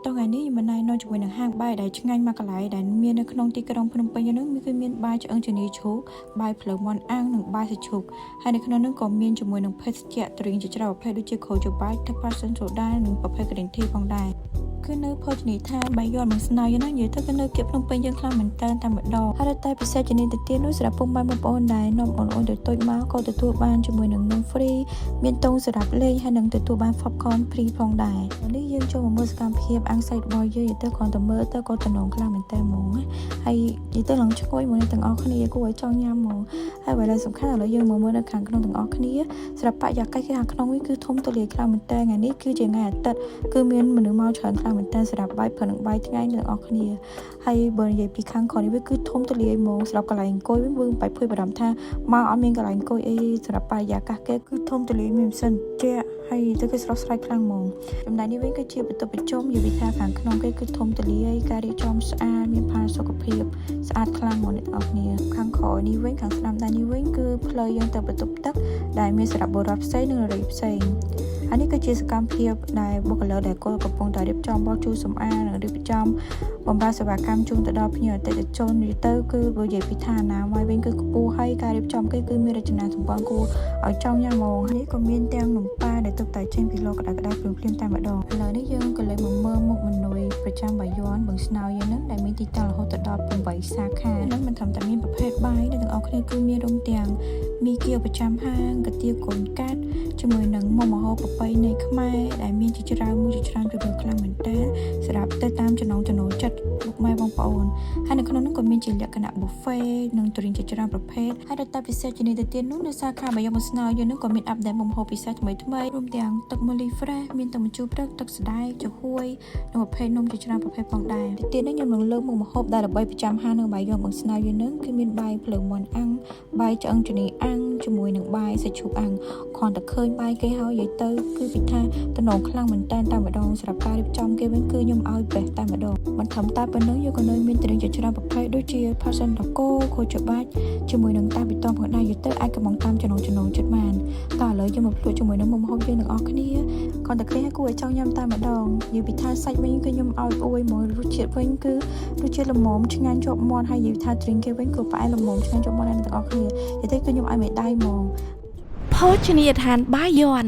តោះថ្ងៃនេះខ្ញុំមិនណែនាំជាមួយនឹងហាងបាយដែលឆ្ងាញ់មកកន្លែងដែលមាននៅក្នុងទីក្រុងភ្នំពេញហ្នឹងគឺមានបាយឆ្អឹងជំនីជ្រូកបាយភ្លៅមាន់អាំងនិងបាយសាច់ជ្រូកហើយនៅក្នុងហ្នឹងក៏មានជាមួយនឹងភេសជ្ជៈទ្រីងជាច្រើនប្រភេទដូចជាក្រូចបាយទឹកប៉ាសិនសូដានិងប្រភេទ green tea ផងដែរគឺនៅភោជនីយដ្ឋានបាយ័នបឹងស្នោយហ្នឹងនិយាយទៅគឺនៅគៀកភ្នំពេញយើងខ្លាំងមែនតើតែម្ដងហើយតែពិសេសជានេះទៅទៀតនោះសម្រាប់ពុកម៉ែបងប្អូនដែលនាំបងប្អូនទៅតូចមកក៏ទទួលបានជាមួយនឹងនំ free មានតុងសម្រាប់លេងហើយនឹងទទួលបាន popcorn free ផងដែរនេះយើងចូលមកមើលសកម្មភាពអាំងសាច់របស់យើងនិយាយទៅគ្រាន់តែមើលទៅក៏តំណងខ្លាំងមែនតើហ្មងណាហើយនិយាយទៅឡើងឈ្ងុយហ្មងនេះទាំងអស់គ្នាគួរឲ្យចង់ញ៉ាំហ្មងហើយបើឡើយសំខាន់ឥឡូវយើងមកមើលនៅខាងក្នុងទាំងអស់គ្នាសម្រាប់បរិយាកាសគឺខាងក្នុងវិញគឺធំទូលាយខ្លាំងមែនតើថ្ងៃនេះគឺជាថ្ងៃអាទិត្យគឺមានមនុស្សមកច្រើនខ្លាំងមែនតើសម្រាប់បាយព្រឹកនិងបាយថ្ងៃទាំងអស់គ្នាហើយបើនិយាយពីខាងក្រោយនេះវាគឺធំទូលាយហ្មងសម្រាប់កន្លែងអង្គុយវិញយើងបាច់ភ័យបារម្ភថាមកអត់មានកន្លែងអង្គុយអីសម្រាប់បរិយាកាសគេគឺធំទូលាយមានម៉ាស៊ីនត្រជាក់ហើយទៅគឺស្រស់ស្រាយខ្លាំងហ្មងចំណែកនេះវិញគឺជាបន្ទប់ប្រជុំនិយាយថាខាងក្នុងគេគឺធំទូលាយការរៀបចំស្អាតមានផាសុកភាពស្អាតខ្លាំងហ្មងអ្នកទាំងអស់គ្នាខាងក្រោយនេះវិញខាងស្ដាំដៃនេះវិញគឺផ្លូវយើងទៅបន្ទប់ទឹកដែលមានសម្រាប់បុរសផ្សេងនិងនារីផ្សេងហើយនេះគឺជាសកម្មភាពដែលបុគ្គលិកដែលគាត់កំពុងតែរៀបចំបោសជូរសម្អាតនិងរៀបចំបម្រើសេវាកម្មជូនទៅដល់ភ្ញៀវអតិថិជននិយាយទៅគឺបើនិយាយពីថាអនាម័យវិញគឺខ្ពស់ហើយការរៀបចំគេគឺមានរចនាសម្ព័ន្ធគួរឲ្យចង់ញ៉ាំហ្មងនេះក៏មានទាំងនំប៉ាដែលទើបតែចេញពីឡក្តៅក្តៅភ្លាមៗតែម្ដងឥឡូវនេះយើងក៏លេចមកមើលមុខមនុយប្រចាំបាយ័នបឹងស្នោយើងហ្នឹងដែលមានទីតាំងរហូតដល់8សាខានឹងមិនត្រឹមតែមានប្រភេទបាយដែលទាំងអស់គ្នាគឺមានរួមទាំងមីគៀវប្រចាំហាងកាទៀវកូនកាត់ជាមួយនឹងមុខម្ហូបប្រពៃណីខ្មែរដែលមានជាច្រើនមុខជាច្រើនជម្រើសខ្លាំងមែនតើសម្រាប់ទៅតាមចំណងចំណូលចិត្តពុកម៉ែបងប្អូនហើយនៅក្នុងនោះក៏មានជាលក្ខណៈ buffet និងទ្រីងជាច្រើនប្រភេទហើយដល់តែពិសេសជានេះទៅទៀតនោះនៅសាខាបាយ័នបឹងស្នោយើងនឹងក៏មាន update មុខម្ហូបពិសេសថ្មីថ្មីរួមទាំងទឹកមូលី fresh មានទឹកម្ជូរព្រឹកទឹកសណ្ដែកចំហួយនិងប្រភេទនំជាច្រើនប្រភេទផងដែរទីទៀតនេះខ្ញុំនឹងលើកមុខម្ហូបដែលល្បីប្រចាំហាងនៅបាយ័នបឹងស្នោយើងនឹងគឺមានបាយភ្លើងមាន់អាំងបាយឆ្អឹងជំនីអាំងជាមួយនឹងបាយសាច់ជ្រូកអាំងគ្រាន់តែឃើញបាយគេហើយនិយាយទៅគឺពីថាតំណងខ្លាំងមែនតើតែម្ដងសម្រាប់ការរៀបចំគេវិញគឺខ្ញុំឲ្យបេះតែម្ដងមិនត្រឹមតែប៉ុណ្្នឹងយើងក៏នៅមានទ្រីងជាច្រើនប្រភេទដូចជាផាសិនតកូក្រូចបាច់ជាមួយនឹងតាប៊ីតងផងដែរយទៅអាចកំងតាមចំណងចំណងចិត្តបានតោះឥឡូវយើងមកភ្លក់ជាមួយនឹងមុខម្ហូបយើងទាំងអស់គ្នាគ្រាន់តែឃើញហើយគួរឲ្យចង់ញ៉ាំតែម្ដងនិយាយពីថាសាច់វិញគឺខ្ញុំឲ្យអួយហ្មងរសជាតិវិញគឺរសជាតិល្មមឆ្ងាញ់ជាប់មាត់ហើយនិយាយថាទ្រីងគេវិញគឺផ្អែមល្មមឆ្ងាញ់ជាប់មាត់ដែរអ្នកទាំងអស់គ្នានិយាយទៅគឺខ្ញុំឲ្យមេដៃហ្មង ភោជនីយដ្ឋានបាយ័ន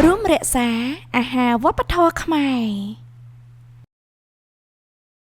រួមរក្សាអាហារវប្បធម៌ខ្មែរ។